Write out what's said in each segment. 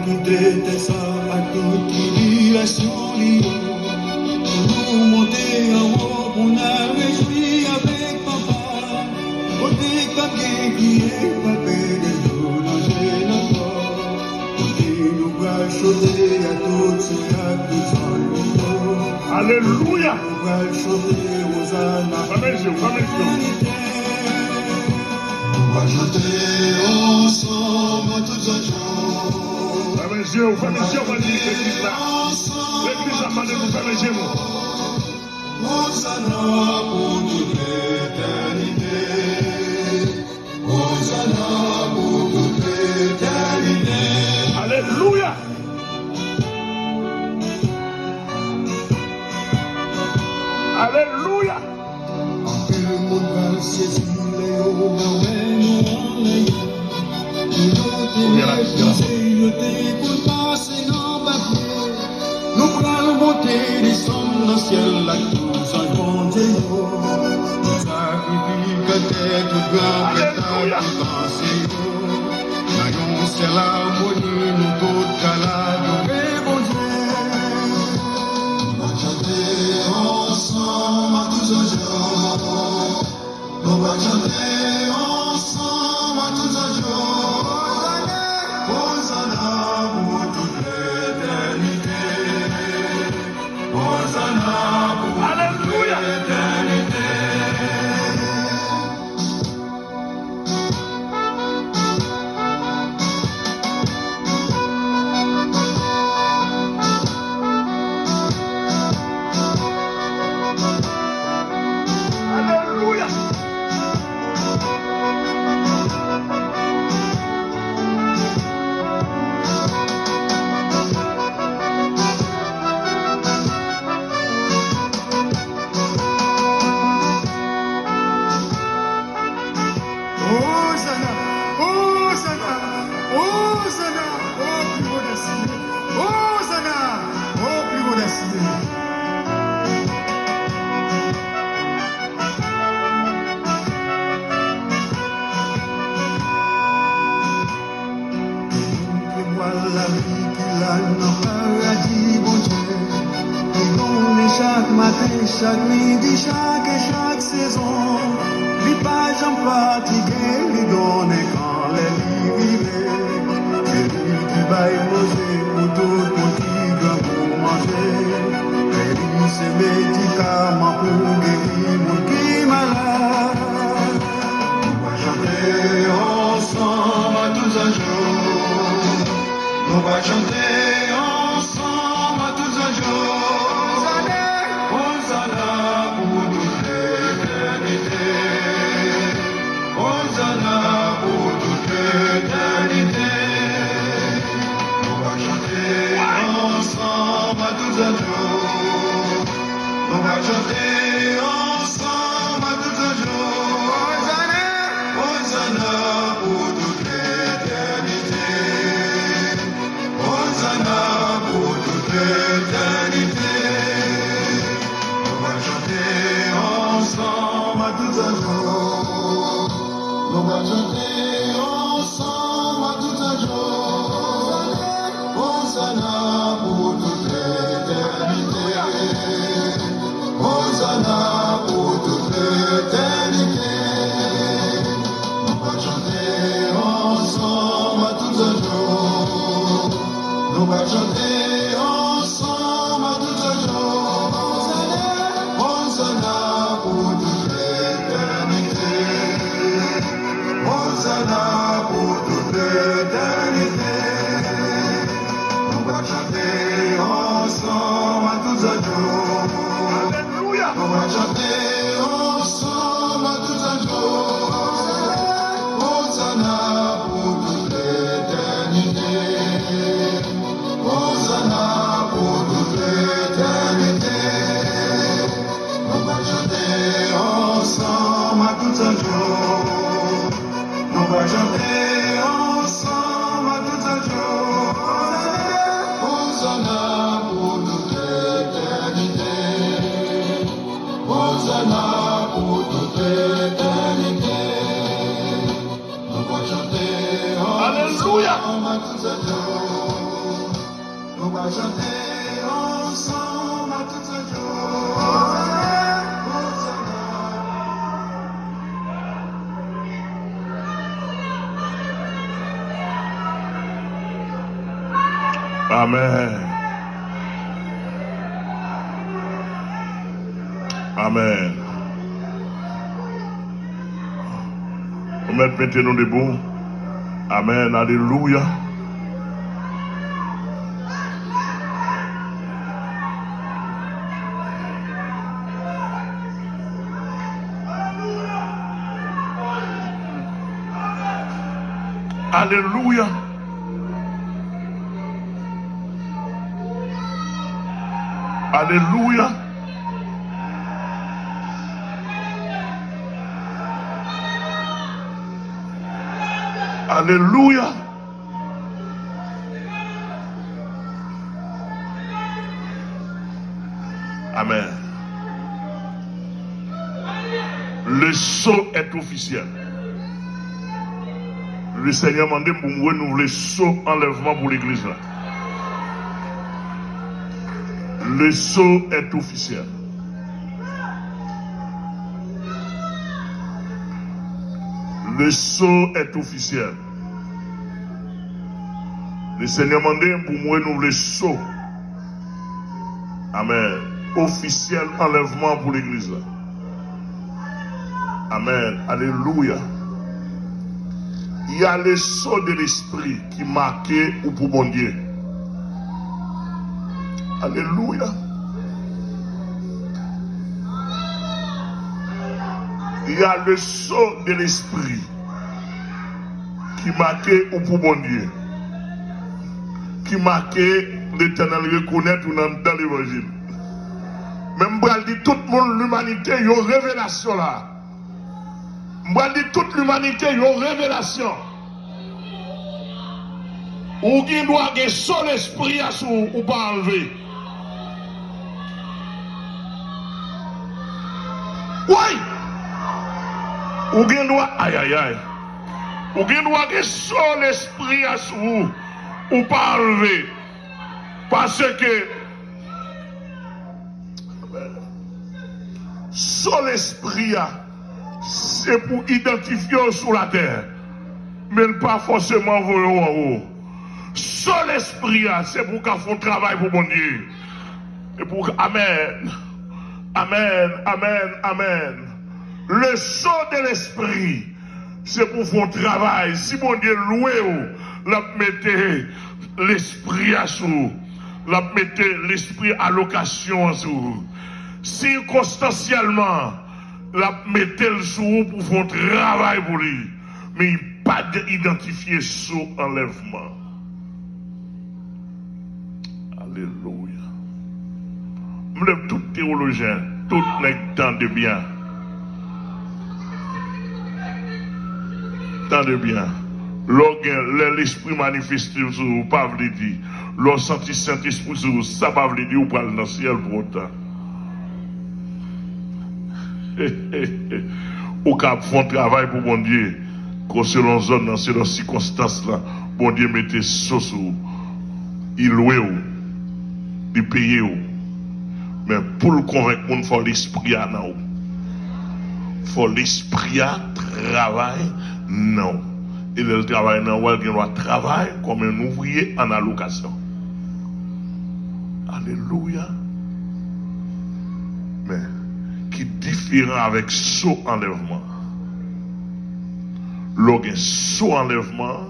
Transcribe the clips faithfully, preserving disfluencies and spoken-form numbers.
Tout tè sa ak tout tribilasyon li yo, pou nou monte anwo, pou n al rejwi avèk Papa. Kote k p ap gen kriye, p ap gen dèzo, danje nan kò. Kote nou pral chote ak tout sè ak tout zanj li yo. Alelouya! Nou pral chante Ozana. Fèmen je w, fèmen je w. Nou pral chante ansanm ak tout zanj yo. Fèmen je w, fèmen je w, mande legliz la. Legliz la mande nou fèmen je nou. Ozana pou tout letènite. Ozana pou tout letènite. Alelouya! Alelouya! Anpil moun pral sezi lè yo va wè nou anlè yo. Pou yo te meprize, yo te konn pase nan papye. Nou pral monte desann nan syèl la ak tout zanj Bondye yo. Sakrifikateur, tout gran prèt la, tout ansyen yo. Nan yon sèl amoni, nou tout pral adore Bondye. Nou pral chante ansanm ak tout zanj yo. Nou pral chante ansanm ak tout zanj yo. Ozana, Ozana pou tout letènite. Ozana pou tout letènite. Alelouya! Ozana, Ozana, Ozana, o pli wo nan syèl. Ozana, o pli wo nan syèl. Moun ki pral lavi ki la nan paradi Bondye, ki konnen chak maten, chak midi, chak e chak sezon. Li pa janm fatige, li donnen kan lè li rive. Se li ki bay manje pou tout moun ki grangou manje. Se li se medikaman pou geri moun ki malad. Nou pral chante ansanm ak tout zanj yo. Nou pral chante ansanm ak tout zanj yo. Ozana, Ozana pou tout letènite. Ozana pou tout letènite. Nou pral chante ansanm ak tout zanj yo. Nou pral chante ansanm ak tout zanj yo. Ozana, Ozana pou tout letènite. Ozana pou tout letènite. Nou pral chante ansanm ak tout zanj yo. Nou pral chante ansanm ak tout zanj yo. Ozana pou tout letènite. Ozana pou tout letènite. Nou pral chante ansanm ak tout zanj yo. Nou pral chante ansanm ak tout zanj yo. Ozana pou tout letènite. Ozana pou tout letènite. Nou pral chante ansanm ak tout zanj yo. Alelouya! Nou pral chante ansanm ak tout zanj yo. Ozana pou tout letènite. Ozana pou tout letènite. Nou pral chante ansanm ak tout zanj yo. Nou pral chante ansanm ak tout zanj yo. Ozana pou tout letènite. Ozana pou tout letènite. Nou pral chante ansanm ak tout zanj yo. Nou va chante ansanm ak tout sa yo. Amèn. Amèn. Nou mèt mete nou debou. Amèn. Alelouya. Alelouya. Alelouya. Alelouya. Amèn. Le sceau est officiel. Le Seigneur mande m pou m renouvle sceau anlèvman pou legliz la. Le sceau est officiel. Le sceau est officiel. Le Seigneur mande m pou m renouvle sceau. Amèn. Ofisyèl anlèvman pou legliz la. Amèn. Alelouya. Il y a le sceau de l'esprit qui marque ou pour Bondye. Alelouya. Il y a le sceau de l'esprit ki make ou pou Bondye, ki make Letènèl rekonèt ou nan, nan levanjil. Men m pral di tout moun limanite yon revelasyon la. M pral di tout limanite yon revelasyon. Ou gen dwa gen sceau Lespri a sou ou, ou pa anlve. Woy! Ou gen dwa, ayayay. Ou gen dwa gen sceau Lespri a sou ou, ou pa anlve. Paske sceau Lespri a, se pou idantifye w sou latè, men l pa fòseman voye w anwo. Sceau Lespri a, se pou w ka fè yon travay pou Bondye. E pou, amèn. Amèn, amèn, amèn. Le sceau de l'esprit, se pou fè yon travay. Si Bondye lwe w, l ap mete Lespri a sou ou. L ap mete Lespri alokasyon an sou ou. Sikonstansyèlman, l ap mete l sou ou pou fè yon travay pou li. Men li pa idantifye sceau anlèvman. Alelouya. M vle tout teyolojyen, tout nèg tande byen. Tande byen. Lè w gen, lè Lespri manifeste sou ou, pa vle di, lè w santi Sentespri sou ou, sa pa vle di ou pral nan syèl pou otan. Ou ka ap fè yon travay pou Bondye, ke selon zòn nan, selon sikonstans lan, Bondye mete sceau sou ou, li lwe w, li peye w. Men pou l konvenk moun, fò Lespri a nan ou. Fò Lespri a travay nan ou. E lè l travay nan ou, l gen dwa travay kòm yon ouvriye an alokasyon. Alelouya. Men, ki diferan avèk sceau anlèvman. Lè w gen sceau anlèvman,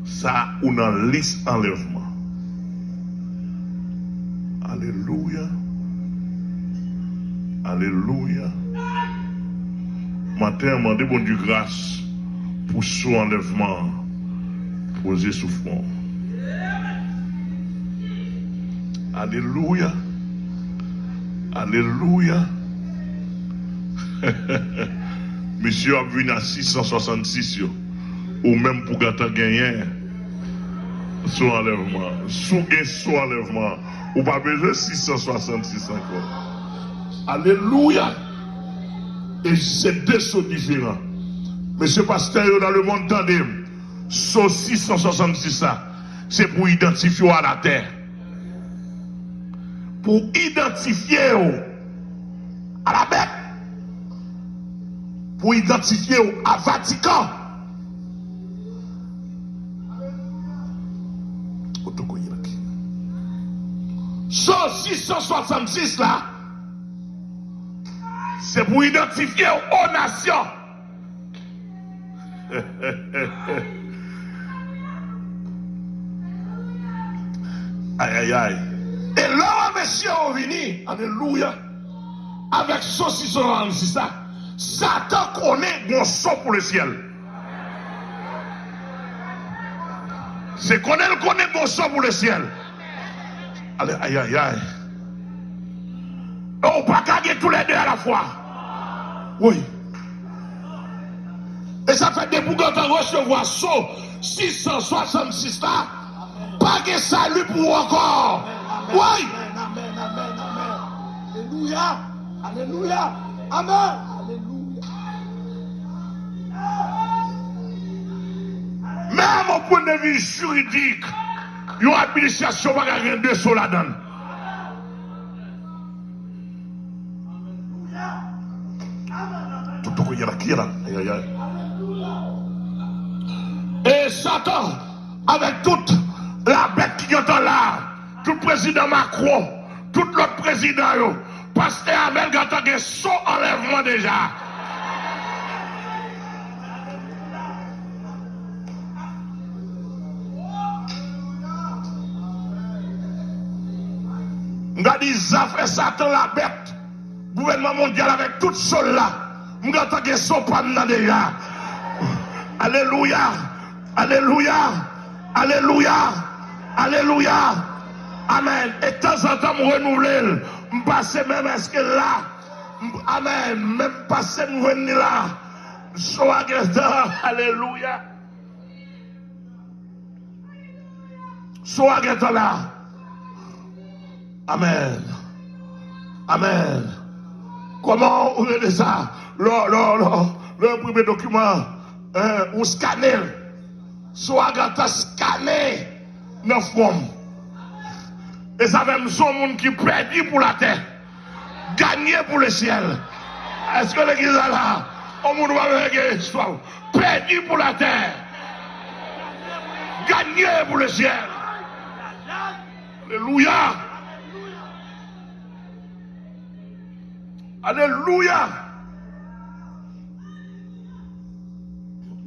sa ou nan lis anlèvman. Alelouya. Alelouya. Maten an, mande Bondye gras pou sceau anlèvman an poze sou fwon. Alelouya. Alelouya. Mesye yo ap vin a sis san swasannsis yo. Ou menm pou gentan genyen sceau anlèvman. Si w gen sceau anlèvman, ou pa bezwen sis san swasannsis ankò. Alelouya! E se de sceau diferan. Mesye pastè yo nan lemonn, tande m. Sceau sis san swasannsis la, Se pou idantifye w a latè. Pou idantifye w a la bèt. Pou idantifye w a Vatikan. Otokoyelaki. Sòm sis san swasannsis la, se pou idantifye w o nasyon. Ay, ay, ay. E lè w wè mesye yo vini, alelouya, avèk sosis an sisa, Satan konnen gon so pou lesyèl. Se konnen l konnen gon so pou lesyèl. Ale, ay, ay, ay. E w pa ka gen toulède alafwa. Wi. E sa fè depi w gentan resevwa so sis san swasannsis la, pa gen sali pou ou ankò. Wi. Amèn, amèn, amèn, amèn. Alelouya. Alelouya. Amèn. Alelouya. Menm o pwen de vi jiridik, yon administrasyon pa ka gen de so ladan l. Tout tou kounye la, ki la? Ay, ay, ay. E Satan, avèk tout la bèt ki gentan la, tout prezidan Macron, tout lòt prezidan yo, pastè Amèl gentan gen so anlèvman deja. M ka di zafè Satan la bèt, gouvènman mondyal avèk tout so l la. M gentan gen so pa m nan deja. Alelouya! Alelouya! Alelouya! Alelouya! Amèn. E tanzantan m renouvle l. M pase menm èske l la. M, amèn. Menm pase m jwenn li la. So a gentan. Alelouya! So a gentan la. Amèn. Amèn. Kòman ou rele sa? Lò, lò, lò, lò enprime dokiman, en, ou skane l. So a gentan skane nan fwon m. E sa fè m se yon moun ki pèdi pou latè. Ganye pou lesyèl. Èske legliz la la? Yon moun pa bezwen gen espwa. Pèdi pou latè. Ganye pou lesyèl. Alelouya. Alelouya.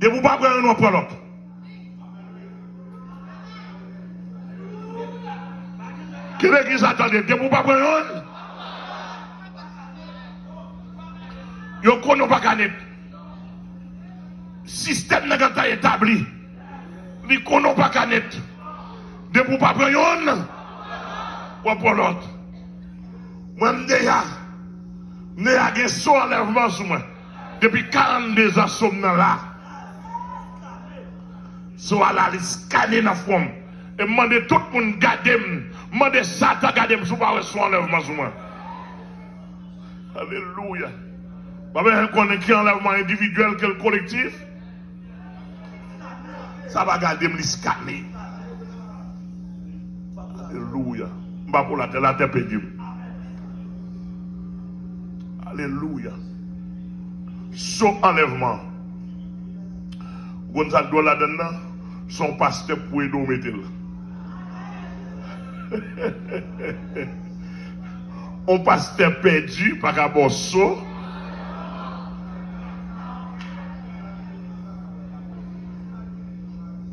Depi w pa pran youn, w ap pran lòt. Ke legliz la tande, depi w pa pran youn, yo konnen w pa ka nèt. Sistèm nan gentan etabli. Li konnen w pa ka nèt. Depi w pa pran youn, w ap pran lòt. Mwen, m deja, m deja gen so anlèvman sou mwen. Depi karannde zan so m nan la. So a la, li skane nan fwon m. E m mande tout moun gade m. M mande Satan gade m si w pa wè so anlèvman sou mwen. Alelouya. Pa bezwen konnen ki anlèvman endividyèl ke l kolektif. Sa pa gade m, li skane. Alelouya. M pa pou latè, latè pèdi m. Alelouya. So anlèvman. Ou konn sa k dwòl ladann nan? Se yon pastè pou ede w mete l. Yon pastè pèdi pa ka ba w so.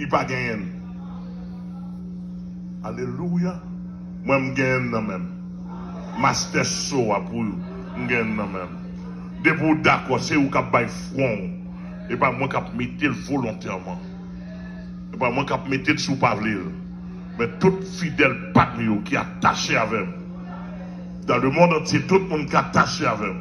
Li pa genyen l. Alelouya. Mwen, m genyen l nan men m. Mastè so a pou ou, m genyen l nan men m. Depi w dakò, se ou k ap bay fwon w. E pa mwen k ap mete l volontèman. E pa mwen k ap mete l si w pa vle l. Men tout fidèl pa m yo ki atache avè m. Dans le monde entier, tout moun ki atache avè m.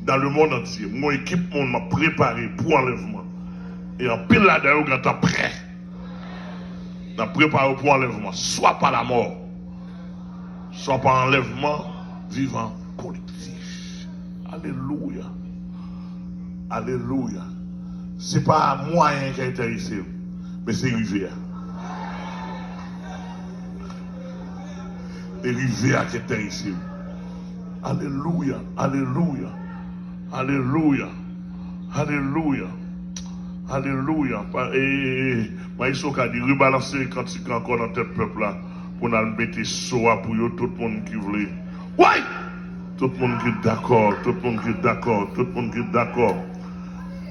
Dans le monde entier, m gon ekip moun m ap prepare pou anlèvman. E anpil ladan yo gentan prè. N ap prepare w pou anlèvman, swa pa lamò, swa pa anlèvman vivan kolektif. Alelouya. Alelouya. Se pa mwayen ki enterese m, men se rive a. e rive ak entèresim. Alelouya, alelouya, alelouya, alelouya, alelouya. Pa- e- e- e- Maestro ka di, rebalanse kantik la ankò nan tèt pèp la, pou n al mete so a pou yo, tout moun ki vle. Woy! Tout moun ki dakò, tout moun ki dakò, tout moun ki dakò.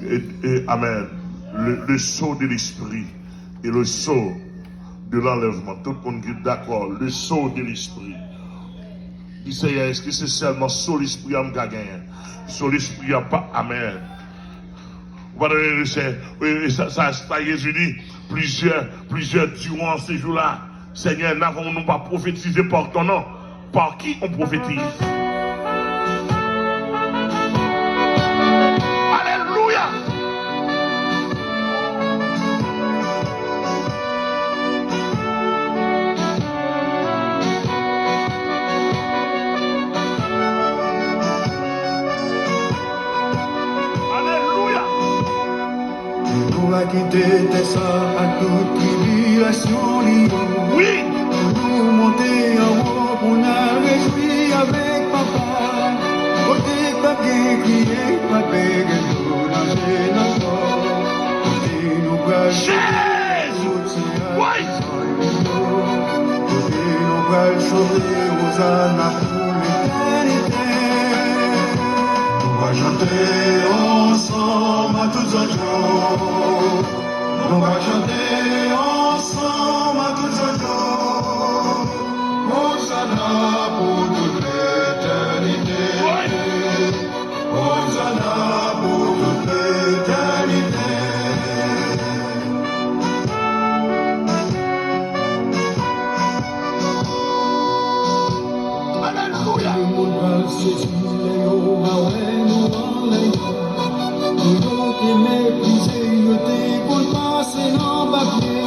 E- e- amèn. Le, le sceau de l'esprit et le sceau de l'enlèvement. Tout moun ki dakò, le sceau de l'esprit. Di, Seyè, èske se sèlman sceau lespri a m ka genyen? Sceau lespri a pa, amèn. Ou pa tande, se, e, e, sa, sa, sa Jezi di, plizyè, plizyè diront se jou la, Seigneur, n'avons-nous pas prophétisé par ton nom? Par qui on prophétise? Alelouya! Alelouya! Nou va kite tè sa ak tout tribilasyon li yo. Wi! Pou nou monte anwo, pou n al rejwi avèk Papa. Kote p ap gen kriye, p ap gen dlo nan je nan kò. Kote nou pral Jezi! Wi! Kote nou pral chante Ozana pou letènite. Nou va chante ansanm a tout zòt yo. Nou va chante ansanm a tout zòt yo. Ozana pou tout letènite. Ozana pou tout letènite. Alelouya! Lemonn pral sezi lè yo va wè nou anlè yo. Pou yo te meprize, yo te konn pase nan papye.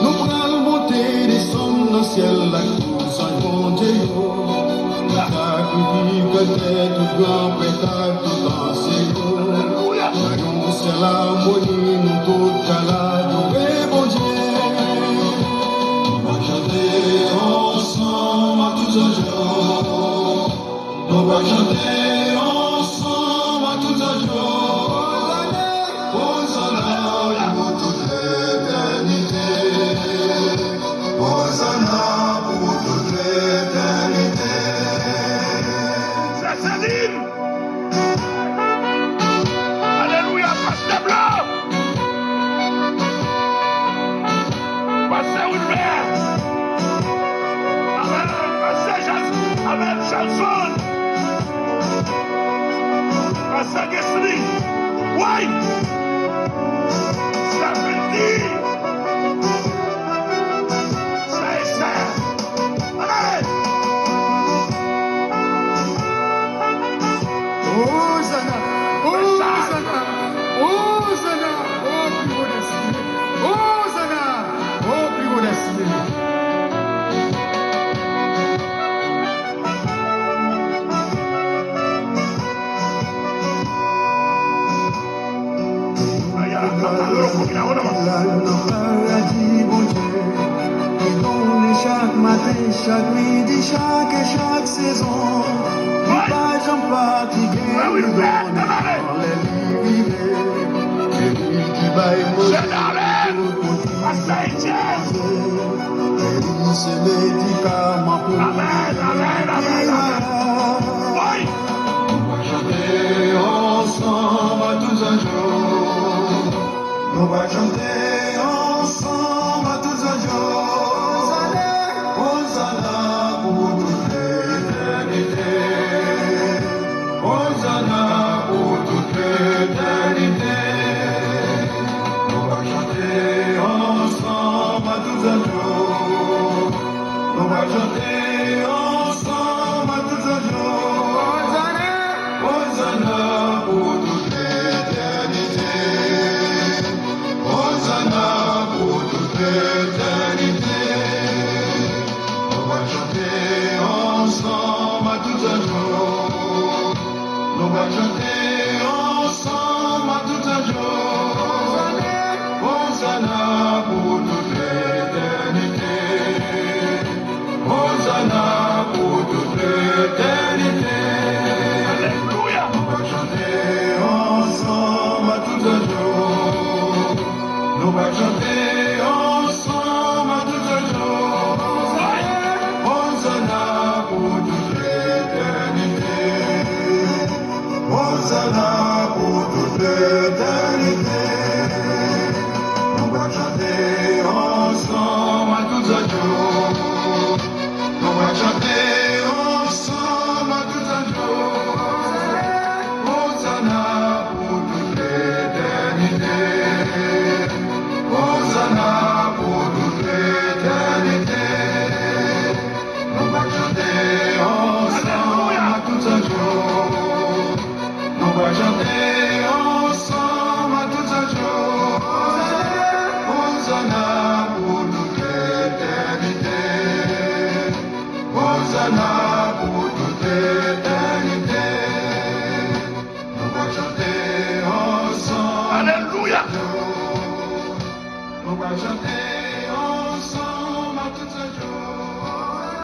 Nou pral monte desann nan syèl la. Zanj Bondye yo, tout kritikatè, tout gran prèt ak tout ansyen yo, nan yon sèl amoni, nou tout pral adore Bondye. Nou va chante ansanm a tout zòt yo. Nou va chante ansanm a tout zòt yo. Ozana pou tout letènite. Ozana pou tout letènite. Sè Selin! Alelouya, Pastè Blan! Pastè Wilbert! Amèn! Pastè Jas-, amèn, Jason! Pastè Gesly! Woy! Sa vle di! Sa e sa! Amèn! Ozana! Ozana! Ozana! O pi wo nan syèl! Ozana! O pi wo nan syèl! Nan paradi Bondye, li donnen chak maten, chak midi, chak è, chak sezon. Li pa janm fatige, li donnen anlè li rive. Se li ki bay manje pou tout moun. Se li se medikaman pou moun ki malad. Nou va chante ansanm a tout zanj yo. Nou va chante ansanm a tout zanj yo. Ozana, Ozana pou tout letènite. Ozana pou tout letènite. Nou va chante ansanm a tout zanj yo. Nou va chante ansanm a tout zanj yo. Ozana, Ozana pou tout letènite. Ozana. Chante ansanm a tout zanj yo. Ozana pou tout letènite. Ozana pou tout letènite. Nou pral chante ansanm a tout zanj yo. Nou pral chante ansanm a tout zanj yo. Ozana pou tout letènite. Ozana pou tout letènite. Nou pral chante ansanm a tout zanj yo. Nou pral chante ansanm a tout zanj yo. Ozana pou tout letènite. Ozana